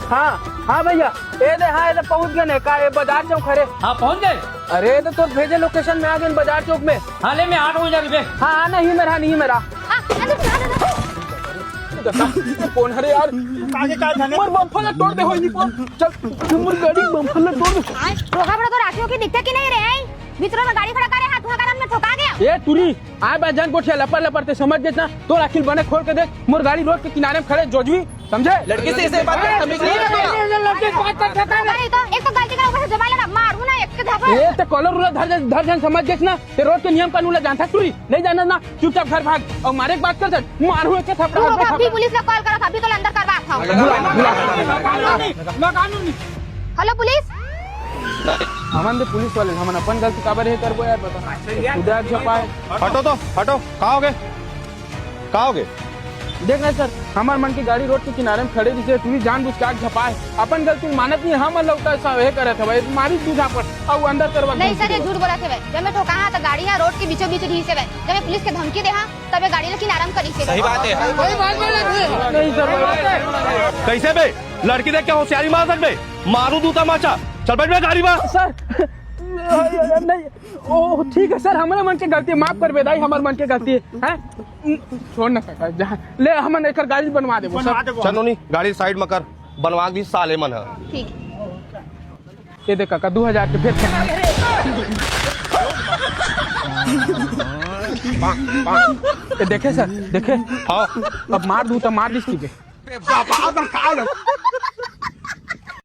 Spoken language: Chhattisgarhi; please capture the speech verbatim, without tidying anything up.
हाँ, हाँ भैया, ए दे, हाँ, ए दे पहुँच गेन हे का, ए बाजार चौक हरे। हाँ, पहुँच गे? अरे, ए दे तोर भेजे location में आ गेन बाजार चौक में। हाँ, ले, मैं आठ बजे जा रही बे। हाँ, हाँ, नहीं मेरा, नहीं मेरा। हाँ, अरे, अरे, अरे। कोन हरे यार? आगे का जाने? मोर bumper ला तोड़ दे होही नहीं कोन। चल, मोर गाड़ी bumper ला तोड़ दे। रोका बड़ा तो राखियों की दिखते कि नहीं रे? भीतरों में गाड़ी खड़ा करे, हाथ हुआ गरम में ठोका गया। ए, टूरी, आय बा जान गोठिया लपर लपर ते समझ गेस ना, तोर आँखी ल बने खोल के देख, मोर गाड़ी रोड के किनारे में खड़े जोजवी, समझे? लड़की से ऐसे बात कर, तमीज नहीं है तुम्हारा। नहीं तो एक तो गलती का ऊपर से जमा लेना, मारू ना एक के झापड़। ए, ते collar उला धर, धर जान समझ गेस ना, ते रोड के नियम कानून ला जानता टूरी, नहीं जाना ना, चुपचाप घर भाग, अउ मारे के बात कर सर, मारू एक के थपड़ा। तू रोका, अभी पुलिस ला call करो, अभी तो अंदर करवा था। बुला, बुला। Hello police. हमन दे पुलिस वाले, हमन अपन गलती काबर हे करबो यार, बता। खुदा झपाए। हटो तो, हटो, का होगे? का होगे? देख ना सर, हमर मन के गाड़ी रोड के किनारे में खड़े रहिसे, टूरी जानबूझ के आके झपाए। अपन गलती मानत नहीं, हमन लौटा सा हे करत हवे, मारी दू झापड़, अउ अंदर करवा नहीं सर, ये झूठ बोलत हवे। जब मैं ठोका हाँ, तो गाड़ी यहाँ रोड के बीचों बीच रहिसे बे। जब मैं पुलिस के धमकी दे हाँ, तब ये गाड़ी ला किनारा में करिसे बे। सही बात है। नहीं सर, कैसे बे? लड़की देख के होशियारी मार सकबे? मारू दू तमाचा। चल बैठ बे गाड़ी में। सर, नहीं, ओ, ठीक है सर, हमरे मन के गलती, माफ करबे दाई, हमर मन के गलती है। छोड़ ना सका, जहाँ ले हमन एकर गाड़ी बनवा देबो सर। चल नोनी, गाड़ी side में कर, बनवा दी साले मन ह। ठीक। ये देख काका, दू हजार के फेर। ये देखे सर, देखे? हाँ। अब मार दू तो मार दिस, ठीक है।